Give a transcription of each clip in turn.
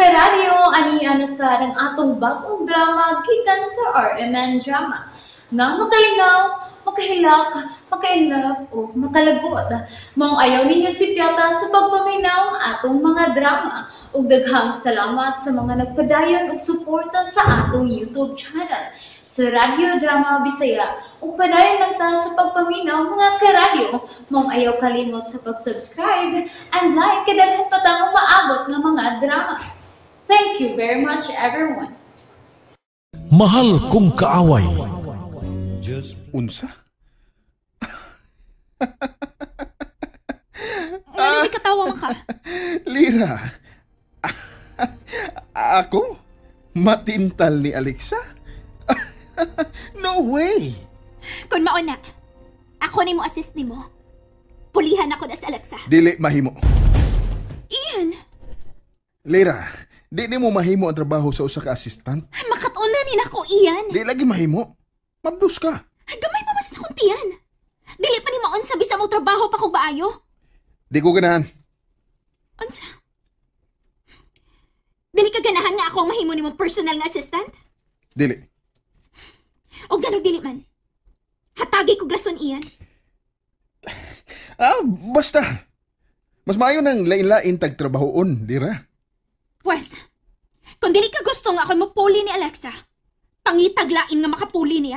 Karadyo, ani ana sa ang atong bagong drama gikan sa RMN Drama. Nga makalingaw, makahilak, maka-inlove o makalagot. Maong ayaw ninyo sipyata sa pagpaminaw atong mga drama. Ug daghang salamat sa mga nagpadayon og suporta sa atong YouTube channel sa Radyo Drama Bisaya. Ug padayon lang ta sa pagpaminaw, mga karadyo. Maong ayaw kalimot sa pag-subscribe and like kay daghan pa tang umaabot nga mga drama. Thank you very much, everyone. Mahal Kong Kaaway. Unsa? Ano di katawa man ka? Lira. Ako? Matintal ni Alexa? No way! Kung mao na, ako ni mo assist ni mo. Pulihan ako na sa Alexa. Dili mahimo. Ian, Lira, di nimo mahimo ang trabaho sa usa ka assistant. Makatunan ni nako, Ian. Di lagi mahimo. Mabdus ka. Gamay pa mas akong tiyan. Dili pa ni maunsa bisa mo trabaho pa kog maayo. Di ko ganahan. Unsa? Dili ka ganahan nga ako ang mahimo nimong personal nga assistant? Dili. O ganog dili man. Hatagi kog rason, Ian. Ah, basta. Mas maayo nang lain-lain tag trabahoon, Lira. Pwes, kung dili ka gusto nga ako mapuli ni Alexa, pangitag lain nga makapuli niya.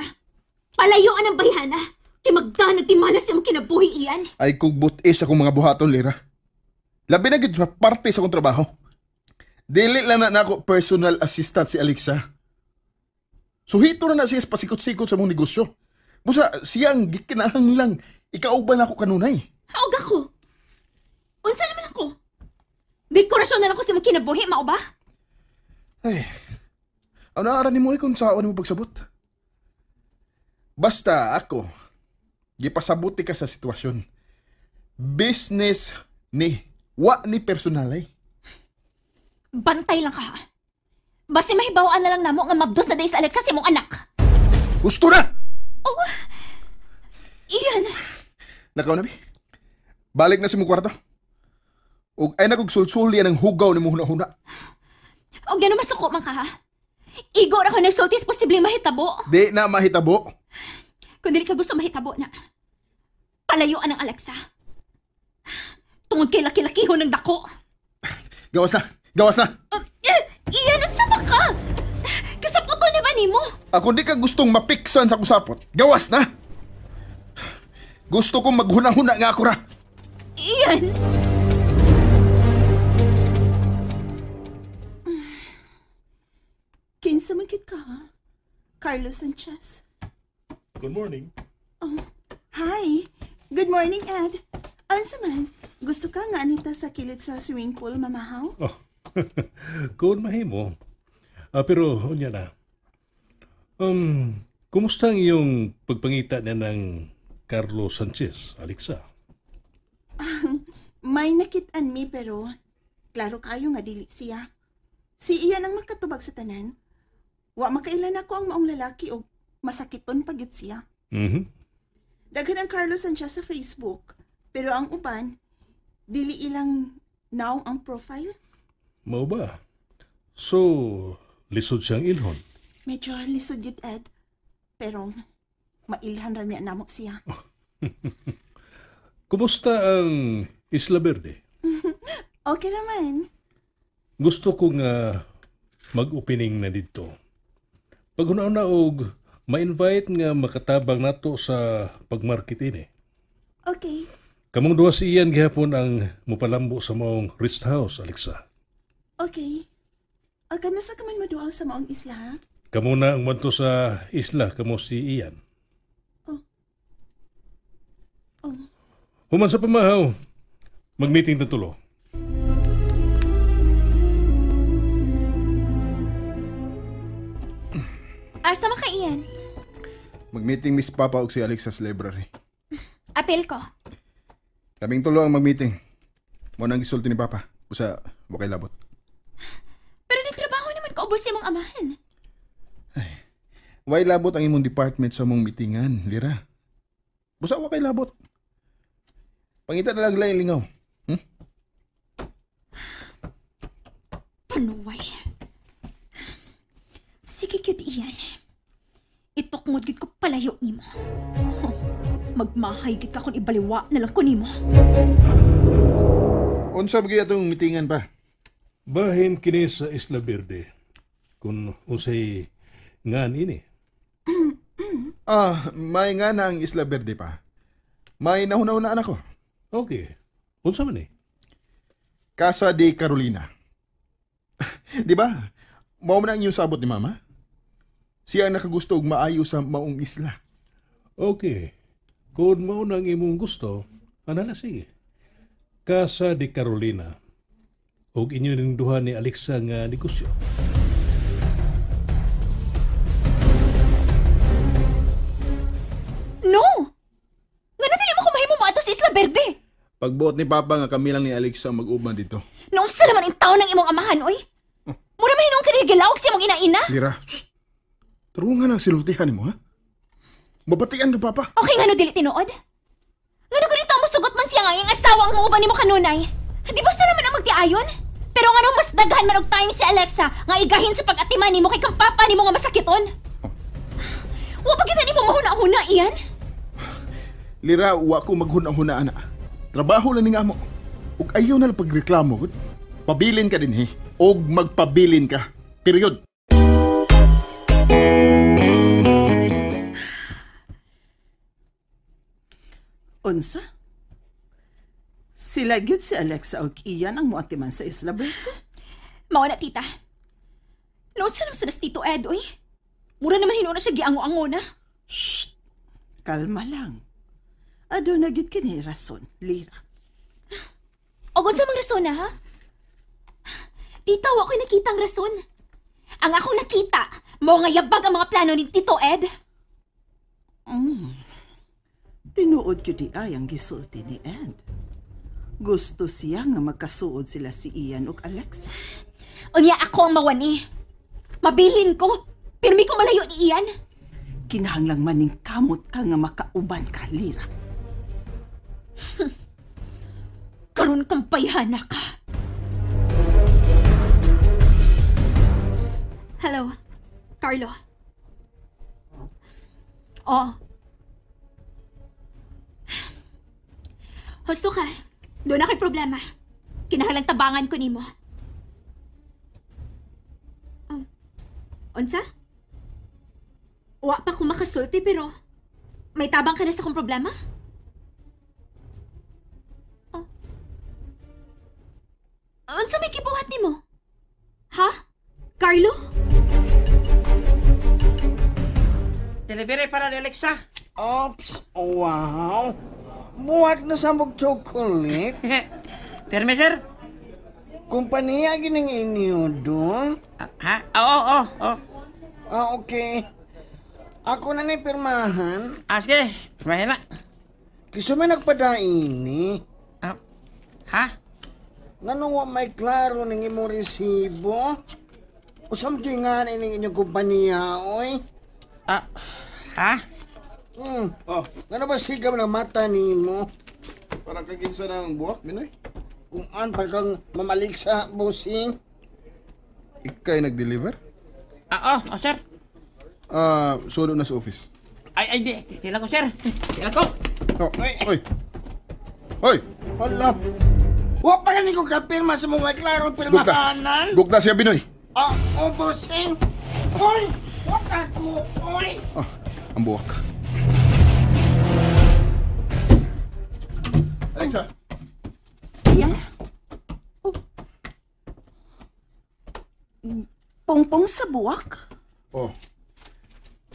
Palayuan ang bayhana, kay magdanag ti malas imong kinabuhi, Ian. Ay kog butis akong mga buhaton, Lira. Labi na gid sa parte sa akong trabaho. Dili lang na nako personal assistant si Alexa. Suhito na na siya sa pasikot-sikot sa mong negosyo. Busa siya ang gikinahanglang ikauban ako kanunay. Haog ako. Unsa naman ako? Dekorasyon na lang ko sa imong kinabuhi, mao ba? Ay, ang naara ni mo ay kung saan mo pagsabot. Basta ako, gipasabuti ka sa sitwasyon. Business ni, wa ni personal ay. Bantay lang ka, ha? Basta mahibawaan na lang namo nga mabdos na day sa Alexa sa imong anak. Gusto na! Oh, Ian! Nakaw na, bi. Balik na sa imong kwarto. Og ay nagugsulsul yan ang hugaw ni mo huna-huna. Og gano'n masuko man ka, ha? Igo ra ko nagsultis posible mahitabo. Di na mahitabo. Kung dili ka gusto mahitabo na, palayuan ang Alexa. Tungod kay laki-lakihon ng dako. Gawas na! Gawas na! Ian, unsa ba ka? Kasaputo na ba nimo? Ako di ka gustong mapiksan sa kusapot. Gawas na! Gusto kong maghuna-huna nga ako ra. Ian! Kinsa man kit ka, ha? Carlos Sanchez. Good morning. Oh, hi. Good morning, Ed. Unsa man, gusto ka nga anita sa kilid sa swimming pool, mamahaw? Oh, kung mahimo. Pero, unya na. Kumusta ang iyong pagpangita niya ng Carlos Sanchez, Alexa? May nakitaan mi pero klaro kayo nga dili siya. Si iyan ang makatubag sa tanan. Wa makailan ako ang maong lalaki o masakiton pa gyud siya. Daghan ang Carlos Sanchez sa Facebook, pero ang uban dili ilang naong ang profile. Mao ba? So, lisod siyang ilhon. Medyo lisod gyud, Ed. Pero mailhan ra niya namo siya. Kumusta ang Isla Verde? Okay raman. Gusto ko nga mag-opening na dito. Pag una og ma-invite nga makatabang nato sa pagmarket ini. Okay. Kamong duha si Ian gihapon ang mupalambo sa maong rest house, Alexa. Okay. Kano sa ka man maduaw sa maong isla, ha? Kamo na ang manto sa isla, kamo si Ian. Oh. Oh. Human sa pamahaw, mag-meeting na tulo. Asa man ka, Ian? Mag-meeting Miss Papa og si Alexa sa library. Apel ko. Kaming tulo ang mag-meeting. Mo nang gisulti ni Papa. Usa, wa kay labot. Pero nagtrabaho naman ko ubos imong amahan. Ay, way labot ang imong department sa mong meetingan, Lira. Busa wa kay labot. Pangita na lang laing lingaw. Panuway. Sige gyud iyan. Itukmod gyud ko palayo nimo. Magmahay gyud ka kung ibaliwa na lang ko nimo. Unsa ba gyud atong mitingan pa? Bahin kini sa Isla Verde. Kung unsay ngan ini. May nga na ang Isla Verde pa. May nahuna-hunaan ako. Okay. Unsa man ni? Casa de Carolina. Di ba? Mao man ang inyong sabot ni Mama? Siya ang nakagusto og maayo sa maong isla. Okay. Kung mao na ang imong gusto, anala sige. Casa de Carolina. Og inyo ning duha ni Alexa nga negosyo. No! Nga na dili mo kumahimo mo ato sa Isla Verde. Pagbuot ni Papa nga kami lang ni Alexa mag-uban dito. Naunsa naman ang taon ng imong amahan, oy? Mura mahinuong ka gilawag sa imong ina-ina? Lira, shh! Tarungan ang silultihan nimo, ha? Mabatian ka, Papa. Okay nga no, dili tinuod? Nga no, ganito mo sugot man siya nga iyang asawa ang muuban nimo kanunay. Di ba sa naman ang magtiayon? Pero nga no, mas daghan man og time si Alexa nga igahin sa pag-atiman nimo kay kang papa nimo nga masakiton. Wa pa gyud nimo mahuna-huna iyan? Lira, wa ko maghuna-huna ana. Trabaho lang ni nga mo. Ug ayaw na lang pagreklamo, gud. Pabilin ka din, he. Og magpabilin ka. Period. Unsa? Sila gyud si Alexa og Ian ang moatiman sa Isla Verde. Mao na, tita. Noon sa naman sa Tito Ed, oy. Mura naman hinuon na siya giango-ango na. Shh! Kalma lang. Aduna gyud kini rason, Lira. Og unsa mang rason na, ha? Tita, wa ko'y nakita ang rason. Ang akong nakita, mao nga yabag ang mga plano ni Tito Ed. Tinuod gyud di ay ang gisulti ni Ed. Gusto siya nga magkasuod sila si Ian ug Alexa. Unya ako ang mawani. Mabilin ko. Pirmi ko malayo ni Ian. Kinahanglang maning kamot ka nga makauban ka, Lira. Karon kang bayhana ka. Hello, Carlo. Oo. Husto ka. Doon na kay problema. Kinahanglang tabangan ko nimo. Unsa? Wa pa ko makasulti pero may tabang ka na sa akong problema? Oh. Unsa may gibuhat nimo? Ha? Carlo? Delivery para ni Alexa. Oops! Wow! Buwak na sa mong chocolate. Permi, sir? Kumpanya gining inyo doon? Ha? Oo, oo, oo. Ah, okay. Ako na ni pirmahan. Ah, sige. Pirmahin na. Kisa may nagpadaini. Ah, ha? Ngano wa may klaro ning imong resibo? Usam nga ning inyong kumpanya, oy? Ah, ha? Oh, ngano ba sigaw ng mata nimo? Parang kaginsa ng buwak, Minoy. Kung an pa kang mamalik sa busing. Ikay nag-deliver? Ah, oh, oh, sir. Ah, sulo na sa office. Ay, ay, di. Kailan ko, sir. Kailan ko. Oh, oy. Oy! Hala. Wa pa gani ko kapirma sa mga klaro pirmahanan. Gukta siya, Binoy. Ah, oh, busing. Oy, wa ako, oy. Ah, ang buwak. Alexa. Ian? Oh. Pongpong sa buwak? Oh.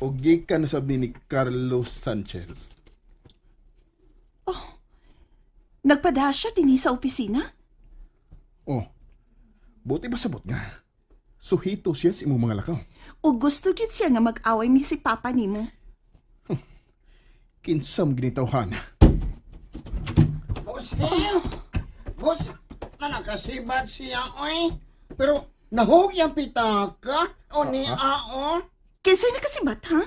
O gikan na sabi ni Carlos Sanchez. Oh. Nagpada siya dinhi sa opisina? Oh. Buti ba sabot nga? Suhito siya sa imong mga lakaw. O gusto gyud siya nga mag-away mi si Papa nimo. Kinsam ginitawhan. Boss, boss, na nakasibat siya, oy. Pero nahugi ang pitaka o ni ao. Kinsay nakasibat, ha?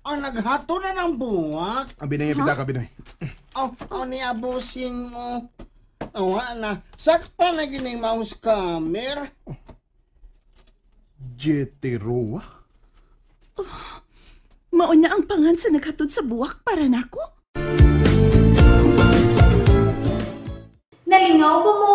Ang naghato na ng buwak. Ang binay pitaka, Binoy. Oh, o ni abusing mo. Awa na, sakpa na gining mouse camera. Jetty Roa? Mauna ang pangan sa naghatod sa buwak para nako. Nalingaw ba mo?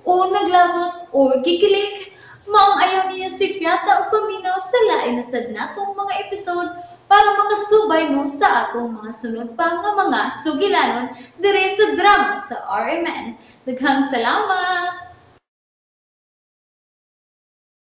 O naglagot o gikilig? Maong ayaw niyo si Piata o paminaw sa lain na sad natong mga episode para makasubay mo sa atong mga sunod pa nga mga sugilanon dire sa drama sa RMN. Daghang salamat!